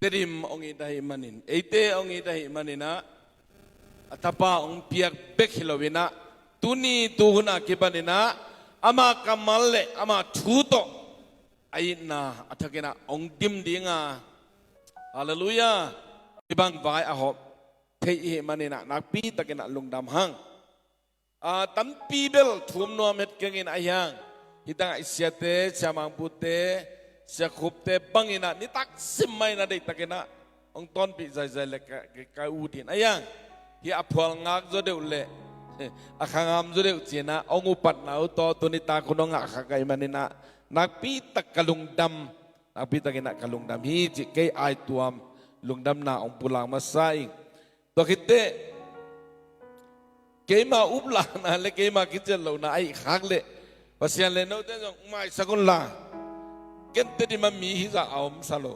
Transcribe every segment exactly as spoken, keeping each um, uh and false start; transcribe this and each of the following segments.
Tedim hong it ahih manin, eite hong it ahih manin ah, a tapa hong piak bek hi lo-in ah, tuni tuhun a kipanin ah, ama kammal le ama thu tawh a itna a thakin ah hong dim ding a, halleluiah, hih bang vai a hawm thei i hih manin ah, nakpi takin ah lungdam hang. A, tampi bel thu om nuam het keng in, ahi hang hih tangah i siate, siamangpute, siakhupte bangin ah nitak sim mah in ah deihtakin ah hong tawnpih zaizai le ka, ka, ka ut in, ahi hang hih a phual ngak zaw deuh le a kha ngam zaw deuh ci-in ah hong upatna uh tawh tuni tak hun hong ngah kha ka hih manin ah, nakpi tak ka lungdam, nakpi takin ah ka lungdam hi cih kei aituam lungdamna hong pulak masa ing. Tua khit teh, keima uplahna le keima kician lohna ahih khak leh, Pasian le note zong maisak unla, ken Tedim ah mi hizah a om sa lo.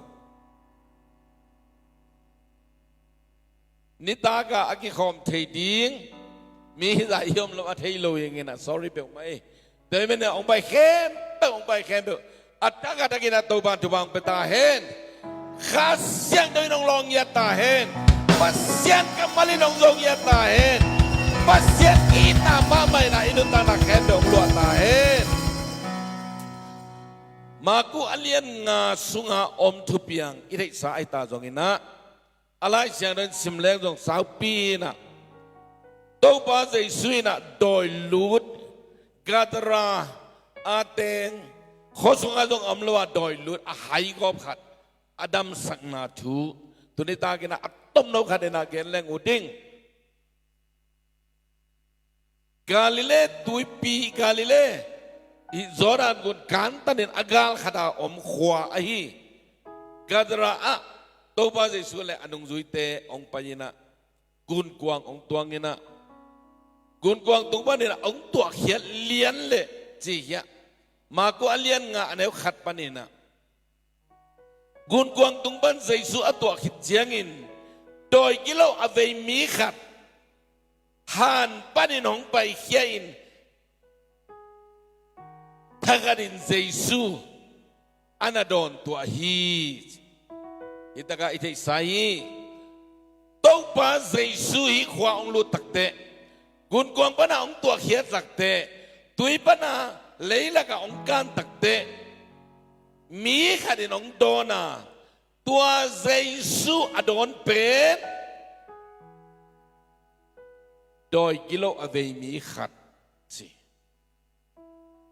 Nitak a a kikhawm thei ding mi hizah i om lo a thei lo ing in ah, sorry peuhmah ei. Tua ahih manin ah hong pai khempeuh, hong pai khempeuh, a tak a takin ah Topa thupha hong pia ta hen. Kha Siangtho in hong lawh ngiat ta hen. Pasian kammal in hong zo ngiat ta hen. Pasian itna mahmah in ah i nuntakna khempeuh hong luah ta hen. Marku a lian nga sunga om thupiang i theihsa ahi ta zongin ah, a Lai Siangtho in sim leng zong saupi in ah, Topa Jesu in ah dawi lut, Gadara a teng, khua sungah zong om lo a dawi lut a haigawp khat a damsakna thu, tuni takin ah a tomno khat in ah gen leng uh ding. Galilee tuipi, Galilee, hih Jordan gun kantanin a gal khat a om khua ahi Gadara ah Topa Jesu le a nungzuite hong pai in ah, gunkuang hong tuang in ah, gunkuang tung panin ah hong tuahkhiat lian leh ci hiah. Marku a lian nga a neu khat panin ah, gunkuang tung pan Jesu a tuah khit ciangin, dawi gilo a vei mi khat han panin hong paikhia in, thakhatin Jesu a na dawntuah hi. Hih takah i theihsa hi. Topa Jesu hih khua hong lut takteh, gunkuang pana hong tuahkhiat takteh, tui pana leilakah hong kan takteh, mi khatin hong dawn a, tua Jesu a dawn pen dawi gilo a vei mi khat ci.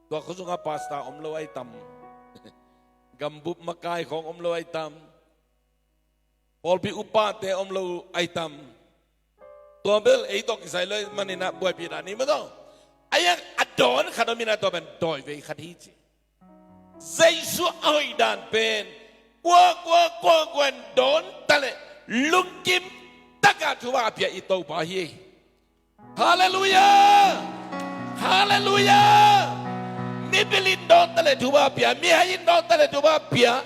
Tua khua sungah pastor om lo ahi tam. Gambup makai khawng om lo ahi tam. Pawlpi upate om lo ahi tam. Tua bel ei tawh kisai lo ahi manin ah buaipih dan hi mah tawh. Ahi hang a dawn khat om in ah, tua pen dawi vei khat hi ci. Jesu a hoih dan pen, kua, kua, kua, kua in dawn ta leh lungkim taka thupha a pia i Topa hi. Halleluiah! Halleluiah! Mipil in dawn ta leh thupha pia, mihai in dawn ta leh thupha pia,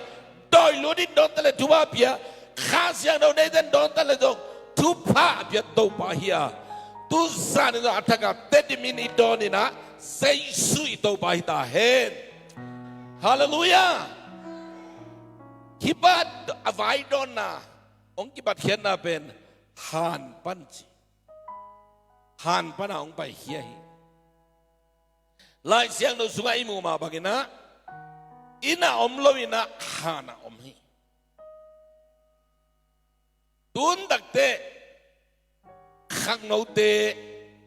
dawi lut in dawn ta leh thupha pia, Kha Siangtho neite in dawn ta leh zong thupha a pia Topa hi a. Tu zan in zong a thak a Tedim in i dawn in ah, Jesu i Topa hi ta hen. Halleluiah! Hih pa a vai dawnna, hong kipatkhiatna pen han pan ci. Han pana hong paikhia hi. Lai Siangtho sungah i muh mah bangin ah, inn ah om lo in ah han ah om hi. Tun takteh khangnote,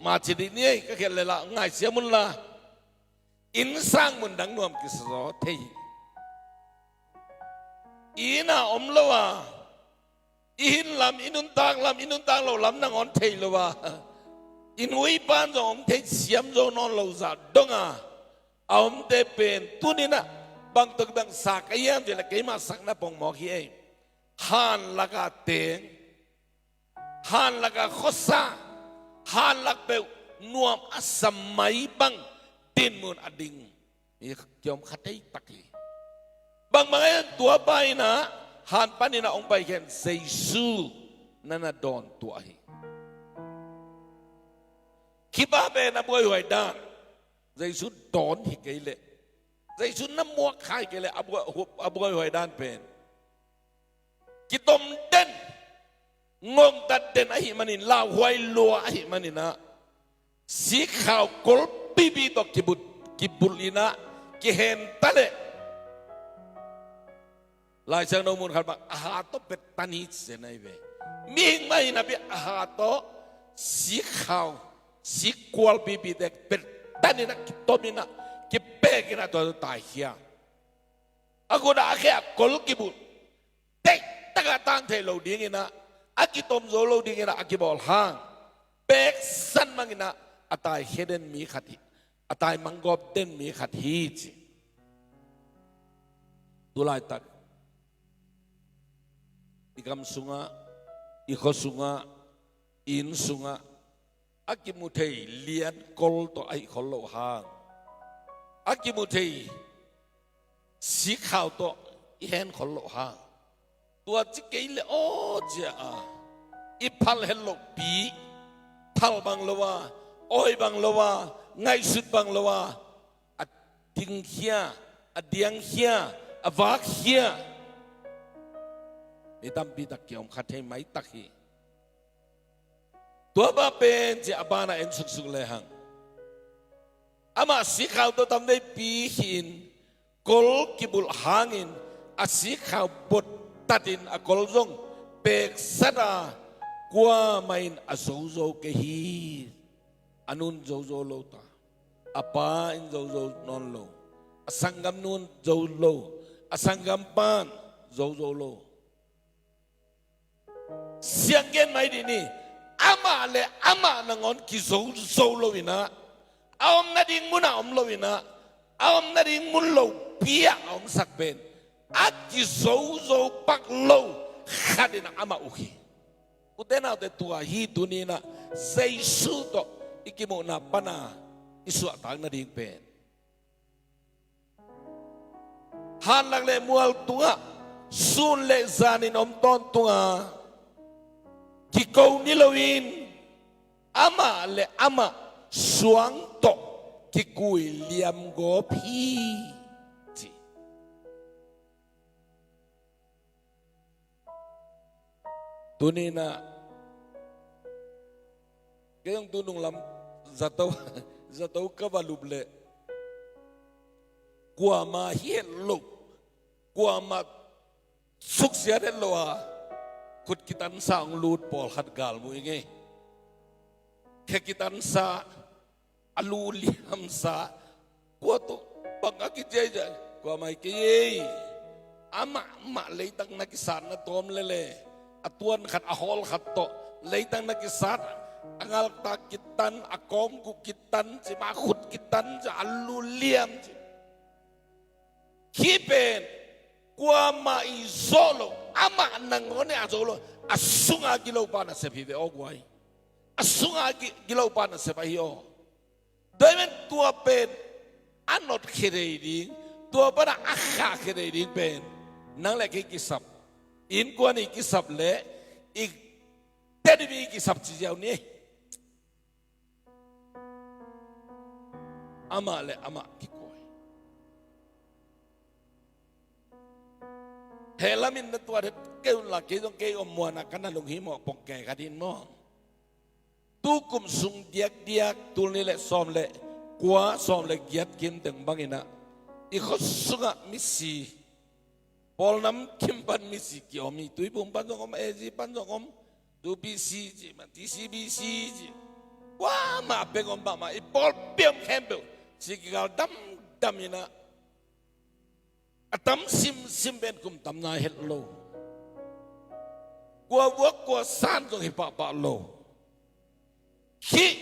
ma ci dih ni ei, ka khiat le lah ngaisiam unla, inn sang mun dang nuam kisa zaw thei hi. Inn ah om lo a, i hin lam, i nuntak lam, i nuntak loh lam nangawn thei lo a, i nu i pa'n zong hong theisiam zo nawn lo zah dong a, a omte pen tuni-in ah bang tawh kibang sa ka hiam cih leh, keima sakna pongmawk hi ei. Han lak a teng, han lak a khuasa, han lak peuh nuam a sa mai bang dinmun a ding mi kiom kha tei tak hi. Bangbang a en, tua pa in ah han panin ah hong paikhia in Jesu na na dawntuah hi. Khipah pen a buaihuai dan, Jesu dawn hi kei leh, Jesu na muak kha hi kei leh a buai, a buaihuai dan pen, kitom den, ngongtat den ahih manin, lauhuai lua ahih manin ah, sikhau kol pipi tawh kibut, kibulh in ah, kihen ta leh, Lai Siangtho mun khat bang, a ha tawh pet tan hi ci-in ahi ve. Mihing mah hi napi a ha tawh sikhau, sikkual pipite pet tan in ah, kitom in ah, kipek in ah, tua tawh taikhia. A khut ah a khe ah kol kibulh, deihtak a tang thei lo ding in ah, a kitom zo lo ding in ah a kibawl hang, peksan mang in ah, a taikhia den mi khat hi, a taimang gawp den mi khat hi ci. Tu laitak i gam sungah, i khua sungah, i inn sungah a kimu thei lian kol tawh a hih khol loh hang, a kimu thei sikhau tawh i hen khol loh hang, tua ci kei leh aw ci-a, i phal het loh pi, phal bang lo a, awi bang lo a, ngaihsut bang lo a, a dingkhia, a diangkhia, a vakkhia mi tampi tak kiom kha thei maitak hi. Tua pa pen ci a, a banah en suksuk lehang, amah sikhau tawh tamveipi hi-in, kol kibulh hangin a sikhau bottatin a kol zong peksat a, kuamah in a zozo kei hi. A nu in zozo lo ta, a pa in zozo nawn lo, a sanggamnu in zo lo, a sanggampa in zozo lo. Sianggen mai dih ni, amah le amah nangawn kizozo lo in ah, a om nading munah om lo in ah, a om nading mun lopi-ah a omsak pen, a kizozo pak lo khat in ah amah uk hi. Ute naute, tua hi tuni in ah Jesu tawh i kimuhna pana i suahtak nading pen. Hanlak le mual tungah, sun le zanin om tawntunga kiko ni loin, amah le amah suang tawh kikui liam gawp hi, ci. Tuni in ah, kei zong tu nunglam zato, zato ka va lup leh, kuamah hi het lo, kuamah suksiat het lo a, khut kitansa hong lut pawlkhat gal mu ing ei. Khe kitansa, a lu liamsa, kua tawh bang a kici ei, kuamah hi kei ei. Amah mah leitang na kisatna tawm lele, a tuan khat a hawl khat tawh leitang na kisat, a ngaltak kitan, a kawmku kitan ci mah, khut kitan ci, a lu liam ci. Hih pen kuamah in zo lo, amah nangawn in a zo lo, a sunga gilo pa nasep hi ve aw guai. A sunga gi-, gilo pa nasep ahi aw. Tua ahih manin tua pen a notkhia thei ding, tua pana a khahkhia thei ding pen nang le kei kisap, innkuan i kisap le i tedim i kisap ci ziau ni. Amah le amah kikuai. Heh lamin na tuat het kei un la, kei zong kei om muanah ka na lunghimawh pongkei ka din maw. Tukum sung diakdiak, tul nih le sawm le kua, sawm le giat kim teng bangin ah, i khua sungah misi, Paul nam kim pan misi kiom hi. Tuiphum pan zong om, A G pan zong om, tu P C ci mah, T C B C ci. Kuamah pek om mahmah, i pawlpi om khempeuh ci, kigal damdam in ah, a tam simsim pen kum tam nai het lo. Kua vuak kua san zong hi pahpah lo. Hih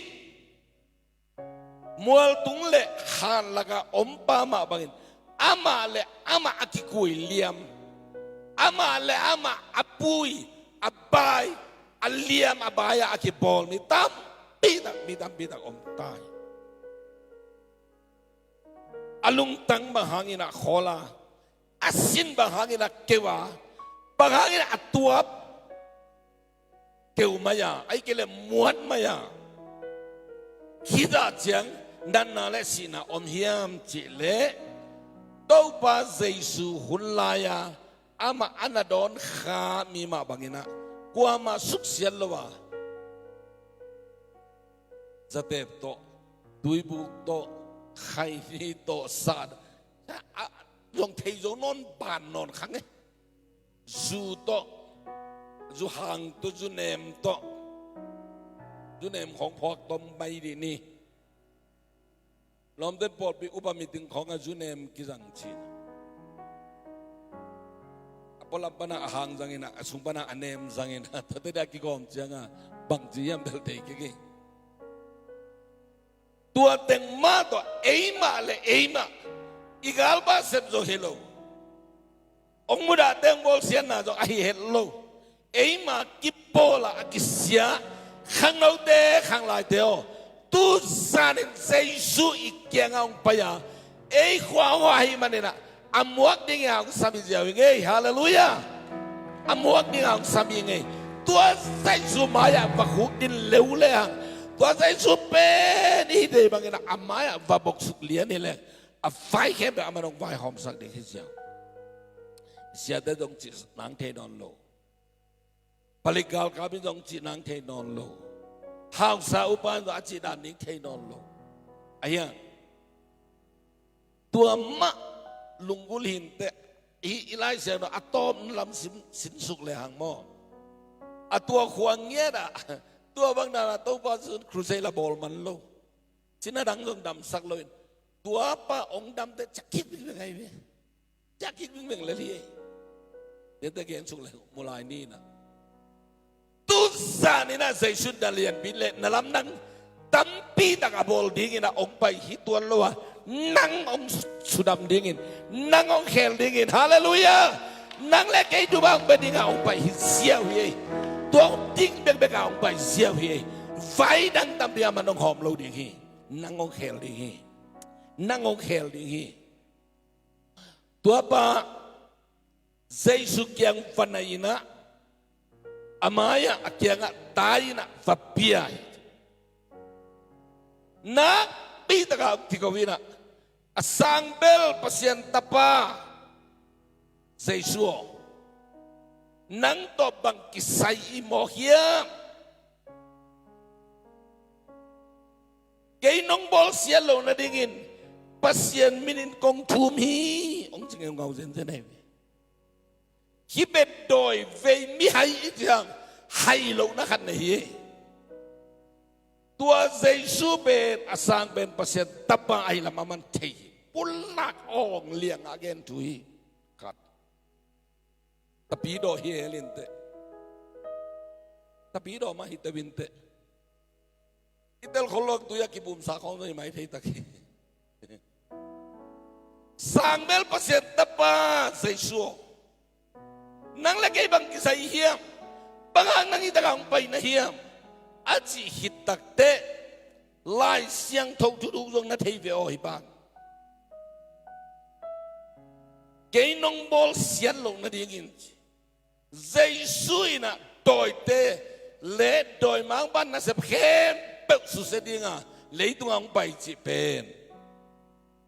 mualtung le hanlak a om pa mah bangin, amah le amah a kikui liam, amah le amah a pui, a bai, a liam a bai-ah a kibawl mi tampi tak, mi tampi tak om ta hi. A lungtang bang hangin a khawl a, a sin bang hangin a keu a, bang hangin a tuap, keu mai-a, ahih kei leh muat mai-a, hih zah ciang natna le sihna om hiam cih leh, Topa Jesu hun lai-a amah a na dawn kha mi mah bangin ah, kuamah suksiat lo a, zatep tawh, tuibuk tawh, khaini tawh, sat, a, a, zong thei zo nawn ban nawn khang e. Zu tawh, zu hang tawh, zu nem tawh, zu nem khawng phuak tawm mai dih ni. Lawmten pawlpi upa meeting khawngah zu nem kizang cin. A pualam panah a hang zangin ah, a sung panah a nem zangin ah, tuate dia kigawm ciangah bangci hiam bel thei kik hi. Tua teng mah tawh eimah le eimah i galpa sep zo hi lo. Hong mudah teng bawlsiatna zong ahi het lo. Eima kipawl a kisia khangnote khanglaite aw, tu zanin Jesu i kiangah hong pai a, ei khua hong hua ahih manin ah, a muak dingin hong sam hi ziau hi ngei. Halleluiah. A muak dingin hong sam hi ngei. Tua Jesu mai-ah va khuk din leu le hang, tua Jesu pen i hi dei bangin ah, a mai-ah va boksuk lian hi leng, a vai khempeuh aman hong vaihawmsak ding hi ziau. Siate zong cih nang thei nawn lo. Palik galkap in zong cih nang thei nawn lo. Hausa upa in zong a cih dan ding thei nawn lo. Ahi hang, tua mah lunggulh hi inteh, i, i Lai Siangtho a tawm lam sin, sinsuk le hang maw, a tua khua ngiat ah, tua bang dan ah Topa Jesu in crusade la bawl man lo. Cina dang zong damsak lo in, tua pa hong damteh ciah kik vingveng ahi ve. Ciah kik vingveng lel hi ei. Dente gen suk le mu lai ni in ah, tu zanin ah Jesu in na lianpi le na lamdang tampi tak a bawl dingin ah hong pai hi tuan lo a, nang hong sudam dingin, nang hong khel dingin. Halleluiah. Nang le kei tu bang hong pia dingin ah hong pai hi ziau hi ei. Tua hong ding bekbek ah hong pai ziau hi ei. Vai dang tampi aman hong hawm lo ding hi. Nang hong khel ding hi. Nang hong khel ding hi. Tua pa Jesu kiang va na in ah, a mai-ah a kiangah tai in ah va pia hi. Nakpi takah hong kiko in ah, a sangbel Pasian Tapa Jesu aw, nang tawh bang kisai i mawk hiam? Kei nong bawlsiat loh nadingin Pasian minin kong thum hi, hong ci ngeungau zenzen ahi ve. Hih pen dawi vei mihai i cih hang hai lohna khat na hi. Tua Jesu pen a sang pen Pasian Tapa ahi lam aman thei hi. Pulak awng liangah a gen thu hi. Khat. Tapidaw hi hel inteh. Tapidaw mah hi teuh inteh. I tel khol lo a, tui a kipumsa khawng zong hi mai thei tak hi. Sangbel Pasian Tapa Jesu aw, nang le kei bang kisai hiam? Bang hang nang hih takah hong pai na hiam? A cih khit takteh Lai Siangtho thuthuk zong na thei ve aw hih pan. Kei nong bawlsiat loh nadingin Jesu in ah dawite le dawimangpa nasep khempeuh susia dinga leitungah hong pai cih pen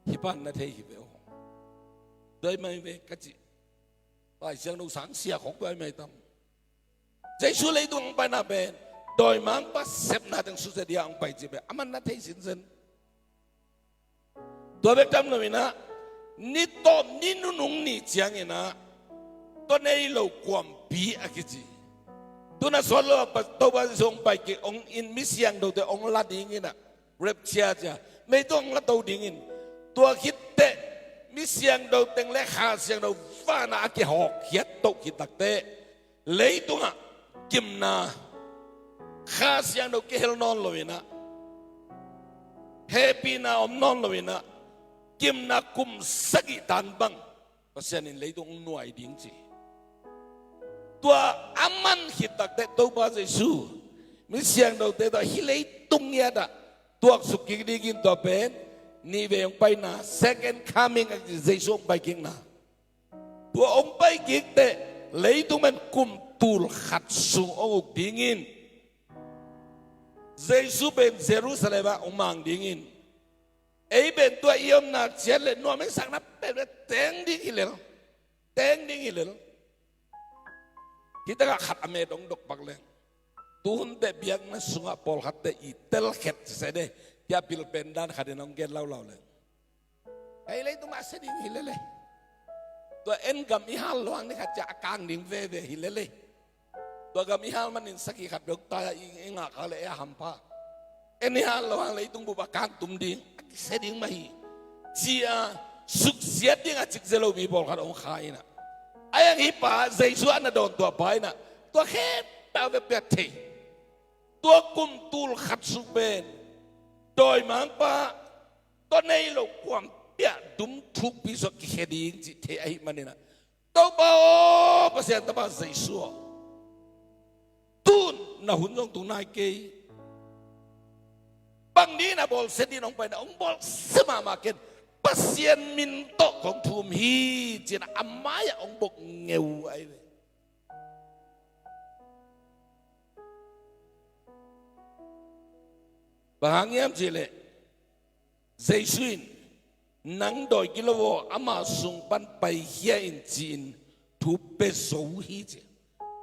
hih pan na thei hi ve aw. Dawi mai ve ka cih Lai Siangtho sang sia khawng dawi mai tam. Jesu leitung hong paina pen dawimangpa sepna teng susia dia hong pai cih pen aman na thei sinsen. Tua bek tam lo in ah, ni tawp ni nunung ni ciangin ah, tua nei lo kuampi a kici. Tu-in a sawt lo a pa, Topa Jesu hong pai kik, hong in mi siangthote hong la dingin ah, rapture cia, meitung hong la to dingin. Tua khit teh mi siangtho teng le Kha Siangtho vanah a kihawkkhiat toh khit takteh, leitungah kimna, Kha Siangtho kihel nawn lo in ah, hehpihna om nawn lo in ah, kimna kum sagih tan bang Pasian in leitung hong nuai ding ci. Tua a man khit takteh Topa Jesu mi siangthote tawh hih leitung ngiatah tuaksuk kik dingin tua pen nih vei hong paina, second coming a kici, Jesu hong pai kikna. Tua hong pai kik teh leitung pen kum tul khat sung hong uk dingin, Jesu pen Jerusalem ah hong mang dingin, ei pen tua i omna ciat le nuam i sakna peuh le teng ding hi lel. Teng ding hi lel. Hih takah khat a met hong dok pak leng, tu hun teh biakna sungah pawlkhat teh i telkhet sese de, hih a pil pen dan khat in hong gen laulau leng, ei leitung mah a sia ding hi lele. Tua en gam i hal luang ni khat ciah a kang ding veve hi lele. Tua gam i hal manin sakhi khat bek tai a i, i ngah kha le ei a hampha. En i hal luang leitung bup a kang tum ding, a kisia ding mah hi, ci-a suksiat ding a cik zia lo mi pawlkhat hong kha in ah. A yang hih pa Jesu a na dawn tua pa in ah, tua khempeuh a vekpi a thei. Tua kum tul khat sung pen dawimangpa, tua nei lo kuampiah dum thukpi sua kikhia ding cih thei ahih manin ah, Topa aw, Pasian Tapa Jesu aw, tun na hun zong tung nai kei. Bang ding na bawlsia ding hong pai na, hong bawlsia mahmah ken, Pasian min tawh kong thum hi, ci-in a mai-ah hong bok ngeu ahi ve. Bang hang hiam cih leh Jesu in, nang dawi kilo aw, ama sung pan paikhia in, ci-in thu pia zo hi, ci.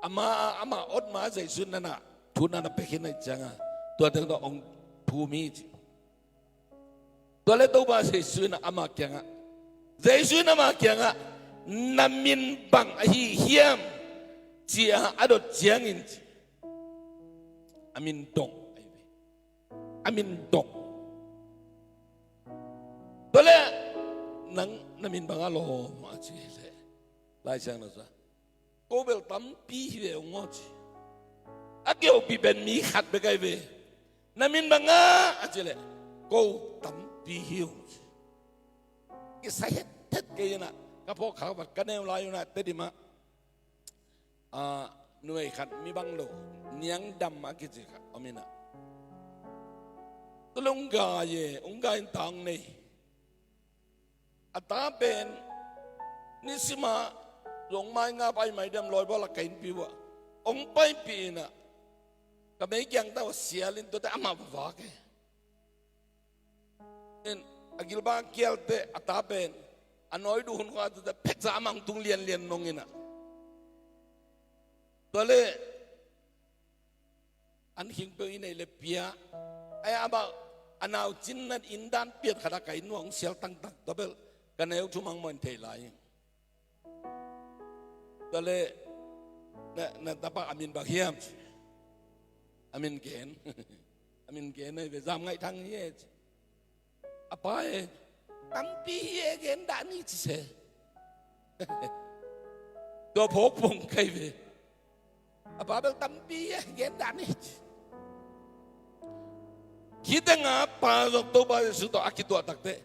Ama, ama ot ma Jesu in na na, thu na na pia khin ahih ciangin, tua teng tawh hong thum hi, ci. Tua leh Topa Jesu in ama kiangah, Jesu in ama kiangah, na min bang ahi hiam, ci-a a dot ciangin, ci. A min dong ahi ve. A min dong. Tua leh, nang na min bang a lawm, a cih leh, Lai Siangtho sungah, ko bel tampi hi ve ung aw, ci. A kihopih pen mi khat bek ahi ve. Na min bang a, a cih leh, ko tampi hi ung, ci. Kisai hethet kei in ah, ka phawk khak vat ka neu lai un ah, Tedim ah, a, numei khat, mi bang lo, Niang Dam a kici khat om in ah, tu leh hong gai e, hong gai in ta hong nei. A ta pen nisim ah zong mai nga pai mai diam, lawi bawl a ka innpi uh ah hong paipih in ah, ka mei kiang tawh sial in, tua teh amah va vak e. In, a gilbang kial teh a ta pen a nawi duh hun khua, tua teh pheksa amah hong tung lianlian nong in ah. Tua leh an khing peuh i neih leh pia. Ai, amah a nau cin na in dan pian khat ah ka inn uah hong sial tangtang, tua bel ka neu thum hang mawh in thei lai. Tua leh, na, na tapa a min bang hiam, ci. A min gen. A min gen ahi ve, Zam Ngaih Thang hi e, ci. A pa e, tampi hi e, gen dah ni, ci se. Tua phawk pong kai ve. A pa bel tampi hi e, gen dah ni, ci. Hih tengah pa zong Topa Jesu tawh a kituah takteh,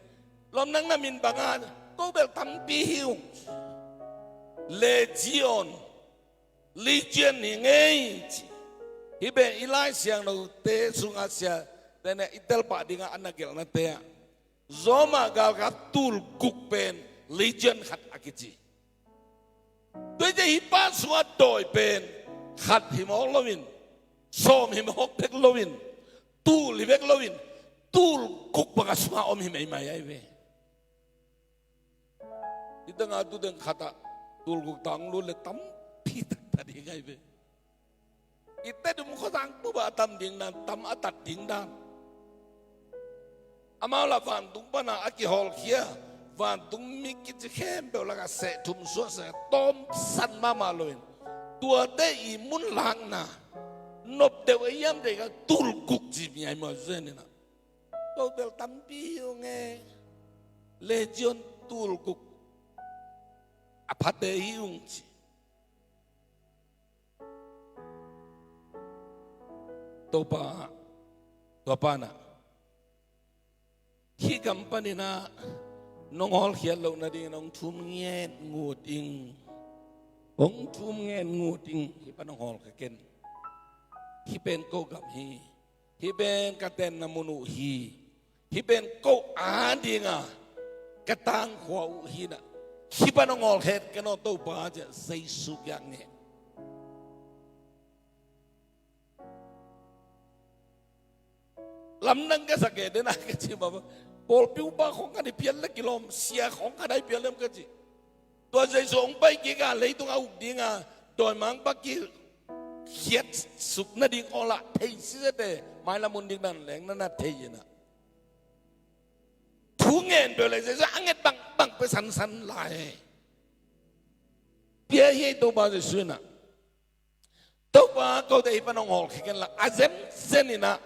lawm, nang na min bang a, ko bel tampi hi ung, ci. Legion, Legion hi ngei, ci. Hih pen i Lai Siangthote sungah siate in i telpah dingah a na gelhnate ah, Roma galkap tul guk pen Legion khat a kici. Tua hi teh hih pa sungah dawi pen khat hi mawk loin, sawm hi mawk bek loin, tul hi bek loin, tul guk bang a sungah om hi maimai ahi ve. Hih tengah tu teng khat ah tul guk tawh hong lut leh tampi taktak ding ahi ve. I Tedim khuazang bup ah a tam ding dan, tam a tat ding dan. Amau lah vantung pan a kihawlkhia, vantung mi kici khempeuh lakah seh thum suah, seh tawmsan mahmah loin, tuate i mun lakna nop deuh a hiam, dei ka tul guk ci mi ahi mawk zen in ah. Ko bel tampi hi ung e, Legion tul guk a phate hi ung, ci. Topa, tua pa in ah, hih gam panin ah nong hawlkhiat loh nadingin hong thum ngen ngut ing. Hong thum ngen ngut ing, hih pan hong hawlkhia ken. Hih pen ko gam hi. Hih pen ka tenna mun uh hi. Hih pen ko adinga ka tangkhua uh hi in ah, hih pan hong hawlkhia ken aw Topa, ci-a Jesu kiang ngen. Lamdang ka sa kei den a, ka ci mah bang. Pawlpi upa khawng khat i pian leh kilawm, sia khawng khat a i pian leh ka ci. Tua Jesu hong pai kik a, leitung a uk ding a, Dawimangpa kikhiatsuk nading awla thei sisete, mailam hun dikna leng na na thei inah. Thu ngen peuh le Jesu a nget bangbang peuh sansan lai. Pia hi Topa Jesu inah. Topa, kote hih pan hong hawlkhia ken la, a zenzen inah.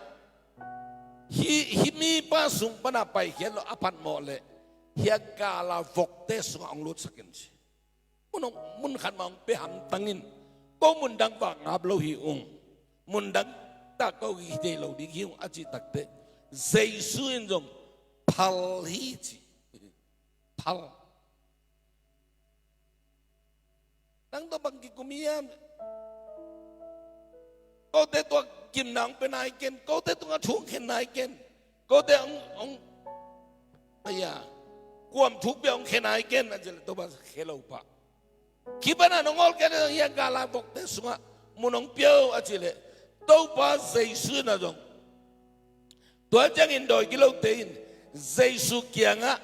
Hih, hih mipa sung panah paikhiat lo a phatmawh leh hih a gala vokte sungah hong lutsak in ci. Mun hong, mun khat mah hong pia hamtang in, ko mun dang vak ngap lo hi ung, mun dang tak ko hi thei lo ding hi ung a cih takteh, Jesu in zong phal hi ci. Phal. Nang tawh bang kikum hiam? Kote tua gimna hong pia nai ken, kote tungah thu hong khen nai ken, kote hong, hong, aya, kuam thuk pia hong khen nai ken, a cih leh Topa khe lo pah. Kipana nong awlkhiat hih a gala vokte sungah mun hong pia o a cih leh, Topa Jesu inah zong. Tua ciangin dawi gilote in Jesu kiangah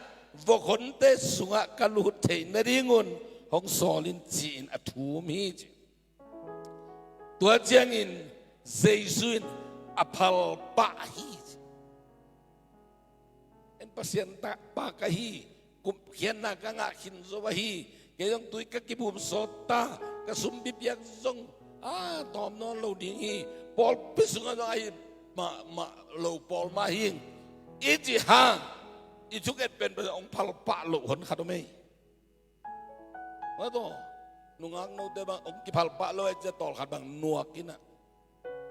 vok honte sungah ka lut theih nadingun hong sawl in ci-in a thum hi ci. Tua ciangin Jesu in a phalpah hi ci. En Pasian ta pa ka hi, kumkhiatna ka ngah khin zo ahi, kei zong tui ka kibum sawt ta, ka sumpi piak zong a tawm nawn lo ding hi, pawlpi sungah zong ahi mah, mah lo pawl mah hi. I cih hang i thunget pen pen hong phalpah loh hon khat om ei. Mah tawh nungak note bang hong kiphalpah lo ei cia tawlkhat bang nuak inah,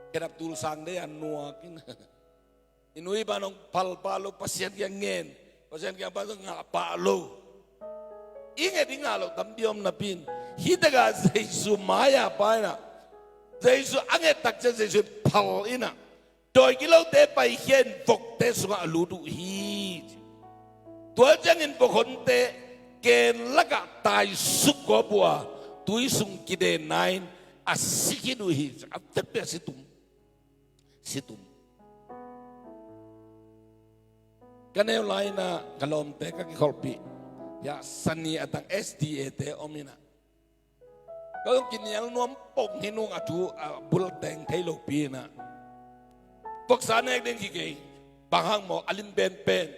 khenap tulsang dei a nuak inah. I nu i pa nong phalpah lo, Pasian kiang ngen, Pasian kiang pan zong ngahpah lo. I nget i ngah loh tampi om napi in, hih takah Jesu mai-a pa inah, Jesu a nget tak ciang Jesu in phal inah, dawi gilote paikhia in vokte sungah a lut uh hi. Tua ciangin vok honte ken lakah taisuk gawp uh a, tui sung kidenna in a si khit uh hi. A vekpi a si tum. Si tum. Ka neu lai inah ka lawmte ka kikholhpih, ya, sani a tang S D A te om inah, ka zong kinial nuam pong hi nung a thu a bul teng thei lopi inah, voksa nek ding hi kei. Bang hang maw, a lim penpen.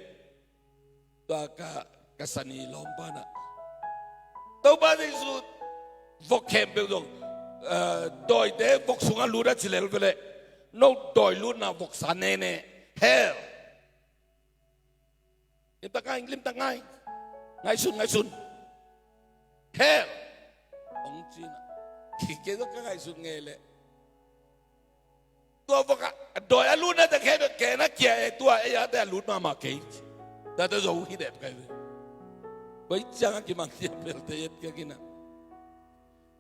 Tua ka, ka sani lawmpa inah, Topa Jesu, vok khempeuh zong, eh, dawite vok sungah lut a ci lel veleh, no dawi lutna voksa nene. Hell. Limtak ngai, limtak ngai. Ngaihsun, ngaihsun. Hell. Hong ci inah. Kei zong ka ngaihsun ngei leh, tua vok ah, a dawi a lutna te khe bek kei na kia e, tua ei a te a lut mahmah kei. Tate zo hi dep kai ve. Koi ciang a kimang tia pel te yet ka kinah.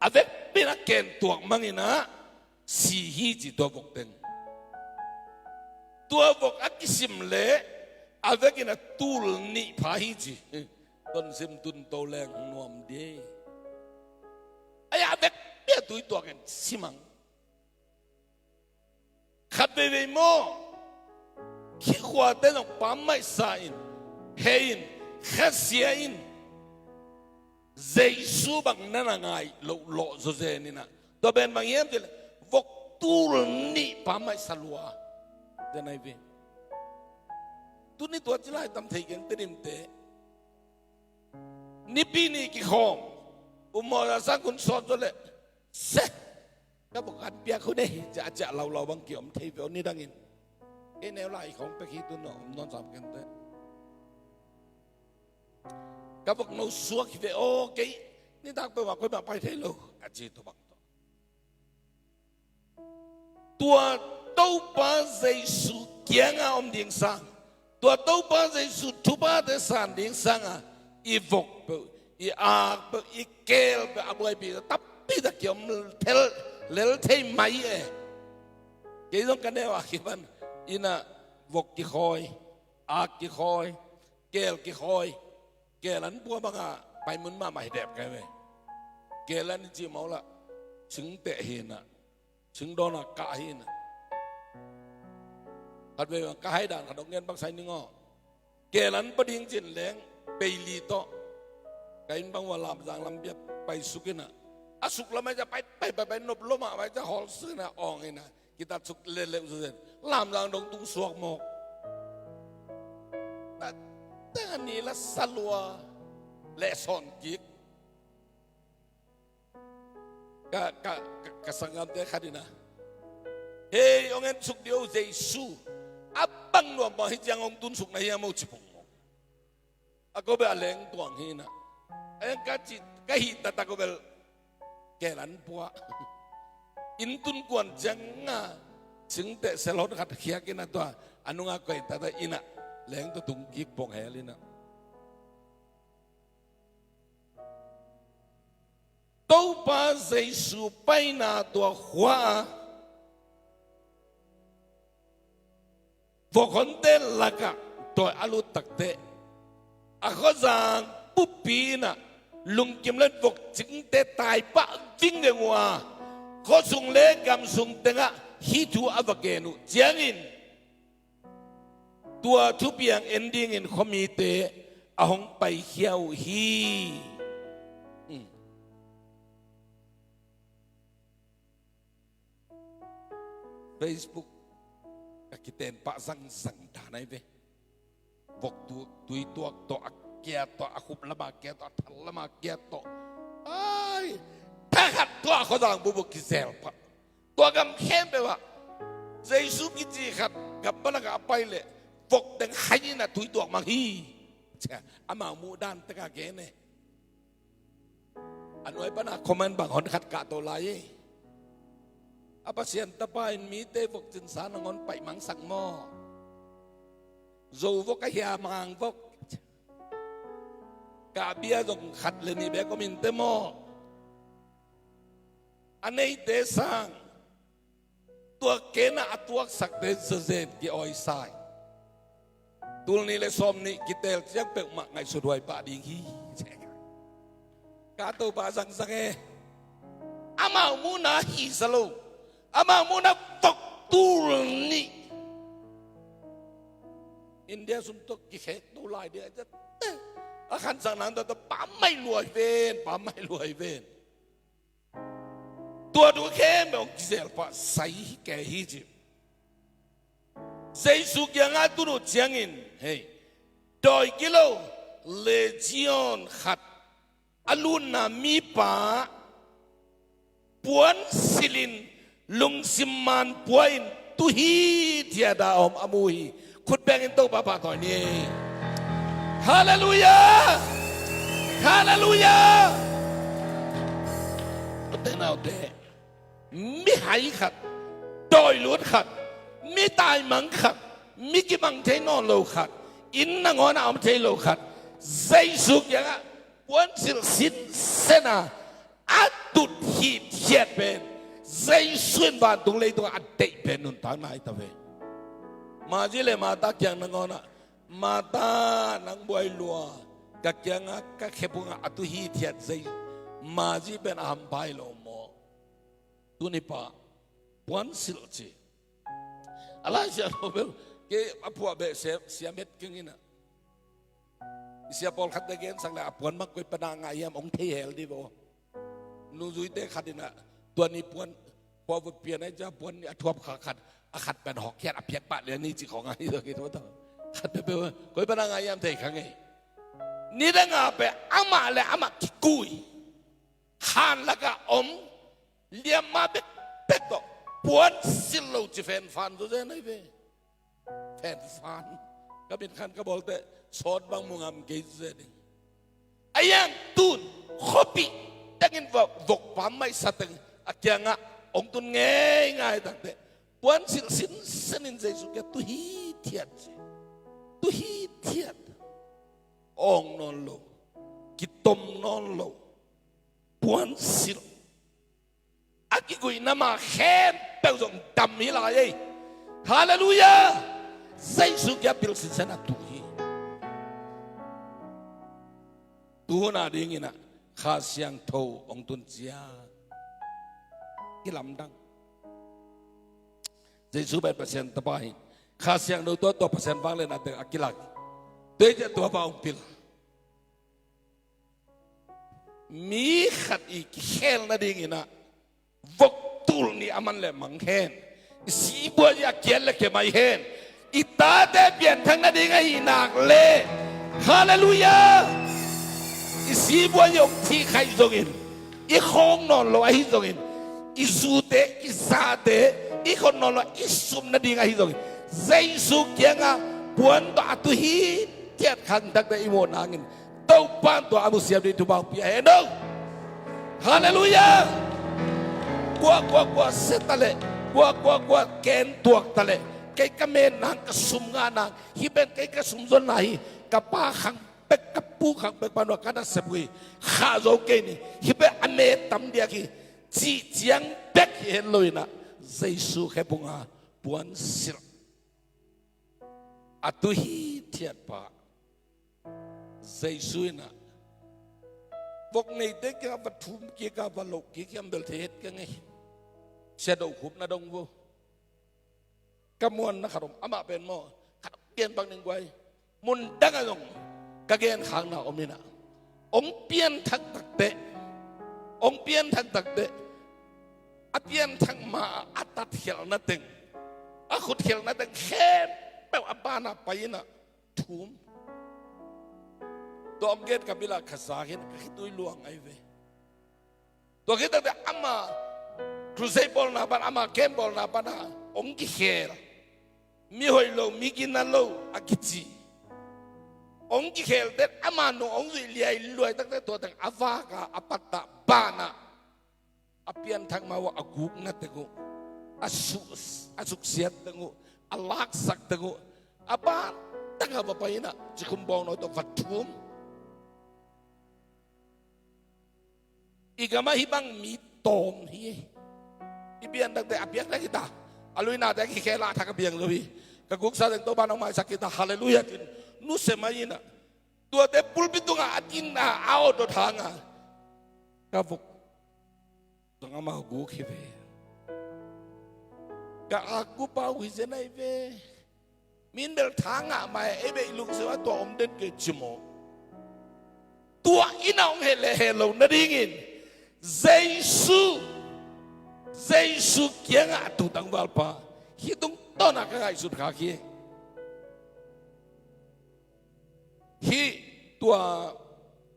A vekpi in a ken tuak mang inah si hi ci tua vok teng. Tua vok a kisim leh a vek in a tul nih pha hi ci. Tonsim tunto leng nuam di. Ai a vekpi a tui tuak in si mang. Khat veivei maw, khikhuate zong pammaih sa in, hei in, khasia in, Jesu bang na na ngai loh lawh zawzen inah. Tua pen bang hiam cih leh vok tul nih pammaih sa lua. Tua nai ve. Tuni tua ci lai tam thei keng Tedim te. Nipi ni kikhawm, um mawh a sang kun sawt zaw leh, se, ka vok an piak hun ei, ciah ciah laulau bang kiom thei ve aw nidangin. Kei neu lai khawng pek hi tun aw, om nawn sam kente. Ka vok no suak hi ve aw, kei nitak peuh mah koimah pai thei lo, a ci tua bang tawh. Tua Topa Jesu kianga om ding sang, tua Topa Jesu thuphate san ding sanga i vok peuh, i ak peuh, i keel peuh a buaipi tampi tak kiom thei lel thei mai e. Kei zong ka neu a kipan inah vok kikhawi, ak kikhawi, keel kikhawi. Keel an pua banga paimun mahmah hi dep kai ve. Keel an i cih mawh lah, cingteh hi inah, cingdawn a kah hi inah. Khat vei bang ka hai dan khat hong gen bang sai ning aw. Keel an pa ding cin leng peili tawh ka inn bang ua Lamzang lampi ah paisuk inah, A suk lamah i ca pai pai pai pai nop lomah pai ca hawlsuk ina awng ina kitat suk leleu suzen. Lamzang dong tung suak mawk. Teng a ni la salua leh sawn kik. Ka, ka, ka, ka sanggamte khat ina, "Hei, hong en suk dih o, Jesu a bang nuam bang hi ciang hong tun suk na hiam o?" ci pong. A ko bel a leng tuang hi ina. Eng ka ci, ka hih taktak ko bel kelan puah. Inn tun kuan ciang a cingteh selhon khat khiak ina tua a nunga koih taktak ina leng tua tung kik pong hel ina. Topa Jesu paina tua khua ah vok honte lakah dawi a lut takteh a khuazang pupi inah lungkim le vok cingte taipah vingveng uh a, khuasung le gamsung tengah hih thu a va gen uh ciangin tua thupiang en dingin khuamite a hong paikhia uh hi. Hmm. Facebook ka kiten pah zangzang dan ai ve. Vok tu, tui tuak tawh a kia tawh, a khup lama kia tawh, a thal lama kia tawh. Ai, thakhat tuah khuazang bubuk kizel pah. Tua gam khempeuh ah Jesu kici khat gam balak ah a pai leh vok teng hai inah tui tuak mang hi. Cia, amau muh dan teka gen e. A nuai pana comment bang hon khat kah to lai e. A Pasian tapa in mite vok cinsa nangawn paih mangsak maw? Zo vok a hia mang vok. Kah bia zong khat le nih bek om in te maw? A neite sang tua kenah a tuaksakte zazen ki-awisai. Tul nih le sawm nih kitel ciang peuhmah ngaihsut huai pah ding hi. Ka Topa zangzang e. Amau muhna hisa lo. Amau muhna vok tul nih India sum tawh kikhek to lai dia. A khansak nang tawh pammaih luai ven, pammaih luai ven. Tua thu khempeuh hong kizel pah sai hi kei hi ci. Jesu kiangah tun uh ciangin hei, dawi kilo legion khat a lutna mipa puan silhin lungsim man pua in tu hithiat a om a mu hi. Khut bengin Topa pahtawi ni. Halleluiah. Halleluiah. Ute naute, mihai khat, dawilut khat, mi taimang khat, mi kimang thei nawn lo khat, inn nangawn a om thei lo khat, Jesu kiangah puansilh sinsen a a tut hithiat pen Jesu in vantung leitungah a deih pen nuntakna hi ta ve. Mari le Martha kiang nangawn ah, Martha, nang buai lua, ka kiangah ka khephungah a tu hithiat Jesu, Mari pen a hampha hi lo maw? Tuni pa puansilh ci. A Laisiangtho bel kei a phuah beh siam, siam het keng inah. I sia pawlkhatte gensak le a puan bang koi pana ngah hiam hong thei hel dih vaw. Nuzuite khat inah tua ni puan phuah va pian ai cia puan nih a thuap kha khat, a khat pen hawkkhiat a phiak pah lian ni cih khawng a hi tua kei tua tua. Khat peuhpeuh koi pana ngah hiam thei kha ngei. Nidang a peuh amah le amah kikui. Khan lakah om liamma bekbek tawh puansilh lo ci fenfan zawzen ai ve. Fenfan. Ka min khan ka bawlte sawt bang mu ngam kei zawzen ding. A yang tun khuapih tengin vok, vok pammaih sa teng a kiangah hong tun ngeingai takteh puansilh sinsenin Jesu kia tu hithiat ci. Tu hithiat. Awng nawn lo. Kitom nawn lo. Puansilh. A kiguihna ma khempeuh zong dam hi lai ei. Halleluiah. Jesu kia pil sinsen a tu hi. Tu hun a dingin ah Kha Siangtho hong tun cia kilamdang. Jesu pen Pasian tapa hi. Kha Siangtho tua tua Pasian vangliatna teng a kilak. Tua hi cia tua pa hong pil. Mi khat i kikhel nadingin ah vok tul nih a man le mang hen. I sibua i a kiat le kemai hen. I tate pianthak nading ahi nak le, halleluiah, i sibua i ong thih khaih zongin, i khawng nawn lo ahi zongin, i zute i zate i khon nawn lo i sum nading ahi zongin, Jesu kiangah puan tawh a tu hithiat khangthakte i muh nangin Topa in tua a mu siam ding thupha hong pia hen aw. Halleluiah. Kua kua kua sia ta leh, kua kua kua ken tuak ta leh, kei ka men nang, ka sum ngah nang, hih pen kei ka sum zonna hi, ka pa khang pek, ka pu khang pek pan ua ka nasep uh hi, khah zo kei ni, hih pen a me tam diak hi, cih ciang bek hi het lo in ah, Jesu khepunga puan silh a tu hithiat pa Jesu in ah, vok neite kiangah va thum kik a, va loh kik hiam bel thei het ka ngei. Sia Do Khup na dong vo. Ka muanna khat om, amah pen maw, khat pian bang ning guai. Mun dangah zong ka genkhakna om in ah, ong pianthak takteh, ong pianthak takteh, a pianthak ma-ah a tatkhialhna teng, a khutkhialhna teng khempeuh a banah pai in ah thum. Tua ong gen ka bil ah ka zak in ah ka khitui luang ahi ve. Tua khit takte ama crusade bawlna pan, ama camp bawlna pan ah ong kikhel, mi hoih lo, mi gina lo a kici. Ong kikhelte ama nung ong zuih liailuai takte tua teng a vak a, a pattah banah a pianthak ma uh a gukna teng uh, a suk, a suksiat teng uh, a laksak teng uh, a ban tengah va pai in ah cikhum bawngnawi tawh va thum. I gamah hih bang mi tawm hi. I pianthakte a piangthak hi ta. A luinate a kikhel a thak a piang zo hi. Ka guksa teng Topa in ong maisak hi ta. Halleluiah, ci-in nusia mai in ah, tuate pulpit tungah a tin a, a awt dot hang a, ka vok zong amau guk hi ve. Ka akgu pa uh hi zen ahi ve. Min bel tha ngah mai, ei beh i lungsim ah tua om den kei ci maw. Tua in ah ong heh le heh lo nadingin Jesu, Jesu kiangah a tu tangvalpa hih tungtawn ah ka ngaihsut khak hi. Hih tua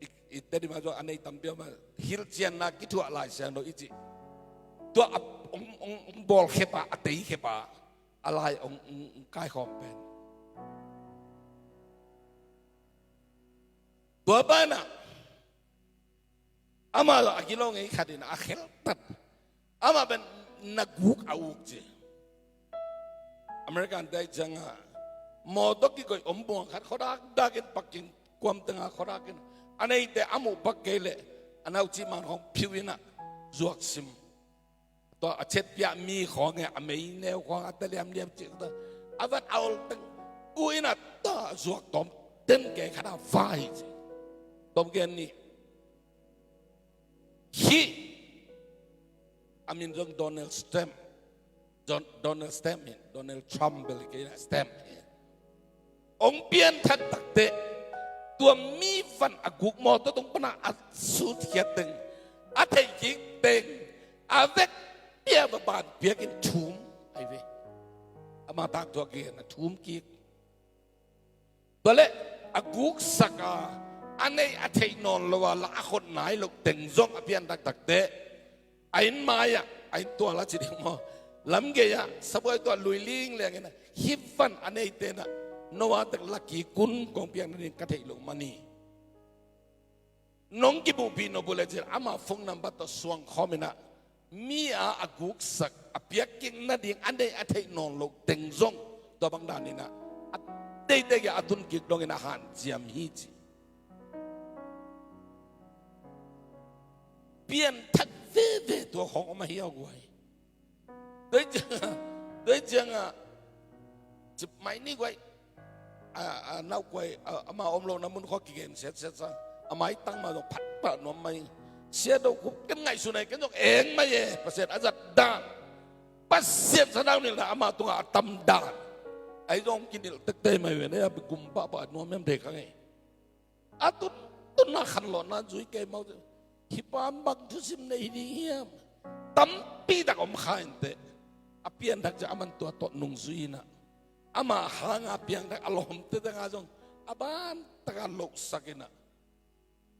i, i Tedim ah zong a nei tampi om a, hilhcianna kithuah Lai Siangtho i cih. Tua a ong, ong, ong bawlkhep a, a teikhep a, a lai ong, ong, ong kaikhawm pen. Tua banah amah a kilawng ei khat in a kheltat. Amah pen na guk a uk ci. American te ahih ciangah mawtaw kikoih om buang khat khuadak dakin pakin kuam tengah khuadakin a neite a muh pak kei leh a naucih man khawng phiuh in ah zuak sim. Tua a chetpiah mi khawng e, a mei neu khawng a ta liamliam cih ta, a van a ol teng uh in ah ta zuak tawm ten kei khat a vai ci. Tawm gen ni. Hih a min zong Donald Stamp. Don-, Donald Stamp hi, Donald Trump bel kei na Stamp hi. Ong pianthak takteh tua mi van a guk mawtaw tung pana a sutkhiat teng, a theih kik teng, a vekpi a va ban piakin thum ahi ve. Ama tangthu a gen a thum kik. Tua leh a guksak a, a neih a theih nawn lo a, la a khot nai loh teng zong a pianthak takteh a inn mai-ah, a inn tual a ci ding maw, lamgei-ah sabuai tua lui lingleng in ah, hih van a neite in ah Noah teng la kik un, kong piak nading ka theih loh man hi. Nong kimuhpih nop uh leh cin ama phone number tawh suang khawm in ah, mi a a guksak, a piak kik nading a neih a theih nawn loh teng zong tua bang dan in ah, a teitei a tun kik dongin a hanciam hi ci. Pianthak veve tua khawng om ahi a guai. Tua hi ciangah, tua hi ciangah, cip mai ni guai. A, a, nau guai, a, ama om lohna mun khawng kigen siatsiat sa. A maitang mah zong phatphat nuam mai. Sia Do Khup ken ngaihsun ahi, ken zong eng mai e. Pasian a zat dan, Pasian sadang nilhna ama tungah a tam dan, ahi zong kinilh tektek mai ve ne, a bi gum pahpah nuam hiam thei kha ngei. A tun, tunna khanlawhna zui kei mau. Hih pa bang thusim nei hi ding hiam? Tampi tak om kha inteh. A pianthak ciang aman tua tawh nungzui inah, amah hanga piangthak a lawmte tengah zong a ban taka lohsak inah,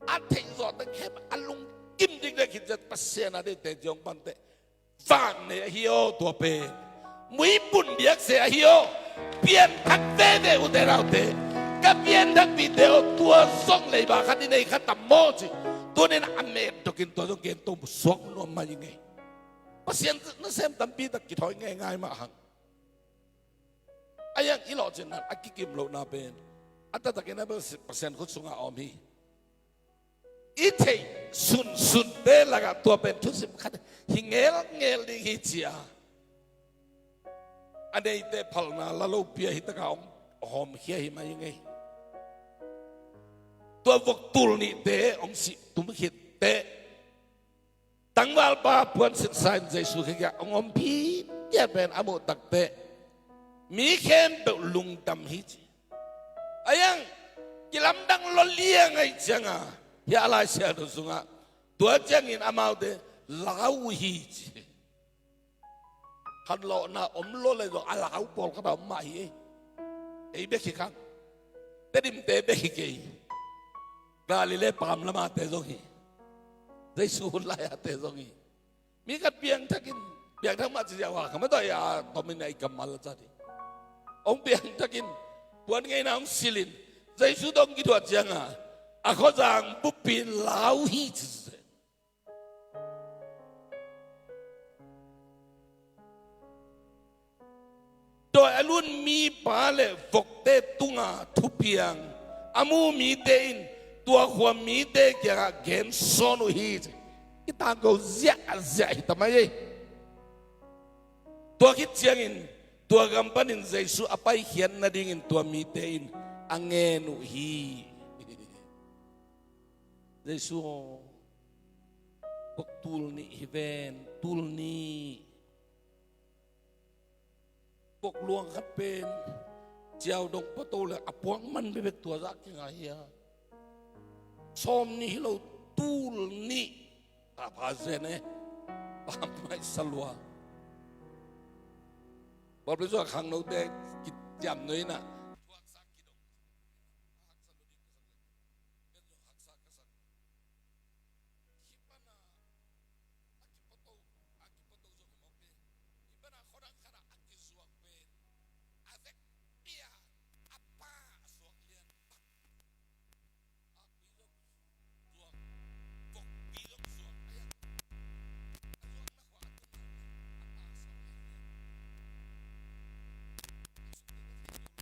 a theihzawh tak khem a lungkim dikdek khit ciang Pasian a deihte ciang panteh vang nei ahi aw. Tua pen muipun biakse ahi aw. Pianthak veve ute naute, ka pianthakpihte aw, tua zong leiba khat i nei kha tam maw ci. Tunin a met tokin tua zong gen to suak nuam mah i ngei. Pasian nasem tampi tak kithawi ngeingai mah hang. A iang i lawhcinna a kikim lohna pen a taktakin a Pasian khut sungah a om hi. I theih sunsunte lakah tua pen thusim khat hi ngelngel ding hi ci a, a neite phalna la lopi a hi takah hong hawmkhia hi mai ngei. Tua vok tul nihte hong sih tum khitteh, tangvalpa puan sitsa in Jesu khekhiah hong ompih pian pen a muh takteh mi khempeuh lungdam hi ci. A iang kilamdang lua liang ahih cianga, hia a Lai Siangtho sungah tua ciangin amaute lau uh hi ci. Khanlawhna om lua leh zong a lau pawlkhat a om mah hi ei. Ei bek hi kha. Tedimte bek hi kei. Galilee paam lamate zong hi. Jesu hun lai-ate zong hi. Mi khat piangthakin, piangthak mah ci ziau a kha mah tawh a tomin a i kammal a cat hi. Hong piangthakin puan ngeina hong silhin Jesu tawh hong kithuah cianga a khuazang buppi in lau hi ci. Dawi a lun mipa le vokte tunga thupiang a mu mite in tua khua mite kiangah gensawn uh hi ci. I tangko ziahziah hi ta mai ei. Tua khit ciangin tua gam panin Jesu a paikhiat nadingin tua mite in a ngen uh hi. Jesu aw, kok tul nih hi ven, tul nih. Kok luang khat pen ciau dong pato le a puak man bekbek tua zah kinga hi a. Sawm nih hi lo, tul nih. Pha pha zen e. Pha mai salua. Bawlpli zuak khangnote kiciam nuina. Hih pana a kipato, a kipato zong hi mawk hi. Hih pana khuadang khatah a kizuak pen a vekpi-a a pa a suak lian pak. Akpi zong zuak, vokpi zong zuak a iang. A zuakna khua a tun a pa a suak lian lian. A sukte na thei lo.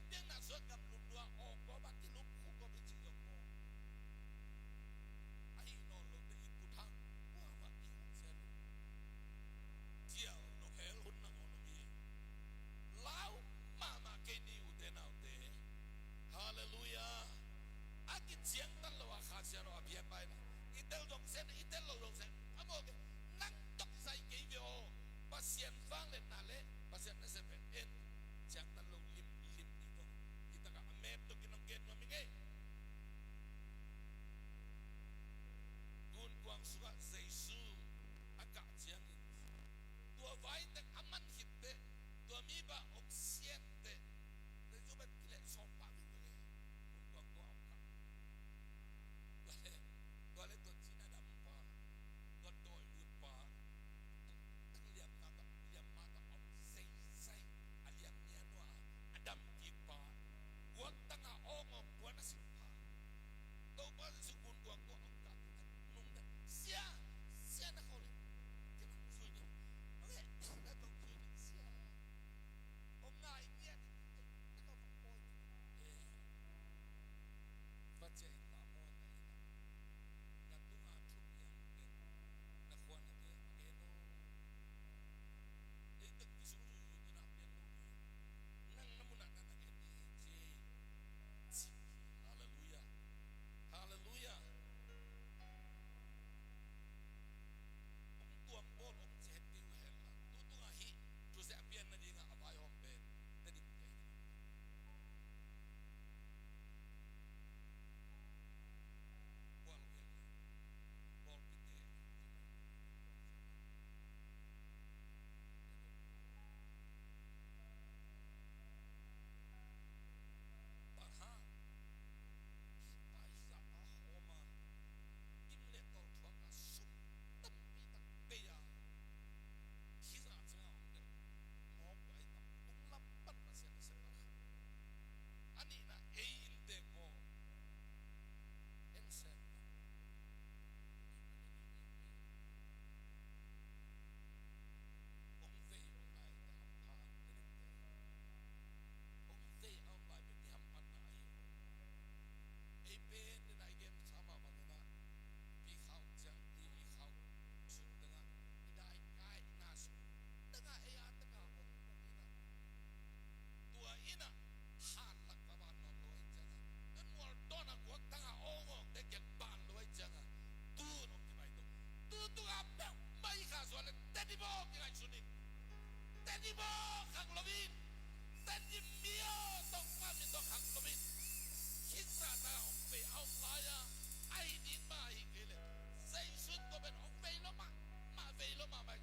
Piang na suak ngam lum lua aw kua ba kilum khu kua ba cing zong maw. Ahi nawn lo te i kut hang kua ba i hong sia lo. Cial nong hel hun na ngawn nong hi. Lau mahmah kei ni ute naute. Halleluiah. A kiciangtan lo a Kha Siangtho a pian pai na. I tel zong sen, i tel lo zong sen. A mawk e, nang tawh kisai kei ve aw. Pasian vangliatna le Pasian nasep pen en. Ciangtan lo limlim ding tawh. Hi takah a map tawh kinong gen nuam hi ngei. Gunkuang sungah Jesu a kah ciangin tua vai teng a man khit teh, tua mi bah hong sian teh, Jesu bek kileh sawm pah vingving e. Gunkuang tua hong kah. Tua le, tua le tua cina dam pa, tua dawi ut pa, liamna tawh, liamma tawh om seisei, a liam nia nua, a dam kik pa, guak tanga awng awng puan a sim pa. Topa Jesu gunkuang tua hong kah, nung na, sia, sia na khawh le, kei nang zui ngiat, ok, na tawh zui ngiat sia. Hong ngai ngiat, na tawh hong pawi ngiat. Eh. Va cia in la maw na in a, na tunga thuk liang pen, na khua na te a gen aw. Ei tek kisung zuzui te na pian lo hi. Nang na mun ah na na gen hi ci. Ci. Halleluiah. Halleluiah. Hong tuam bawl hong ci het ding uh hen la. Tu tunga hih thuzia pian nadinga a vaihawm pen Tedim te hi. Kual gen le. Pawlpi te. Bang hang? Paisa a hawm a, kim le tol thuak a, sum tampi tak bei a, khizah ciang a om deuh. Mawk a i tam tung lam pan Pasian a sem a kha. A nihna ei inntek maw? En sem. Hong vei om lai te hampha te ding te. Hong vei a om lai pen i hamphatna ahi. Ei pen dena i gen sa mah bangin ah, i khau ciang, i, i khau sung tengah i dai kaihna sung tengah ei a tengah om bangin ah, tua in ah han lak va ban nawn lo ahi ciangin, nan mual dawn a guak tangah awngawng te kiang ban lo ahi ciangin, tu nong kibai tuk. Tu tungah peuhmah i kha suah le Tedim aw kingaihsun in. Tedim aw khang lo in. Tedim mi aw Topa min tawh khang lo in. Khitsa ta hong vei a om lai a, ahi ding mah ahi kei le, Jesu in tua pen hong vei lo mah, mah vei lo mah mah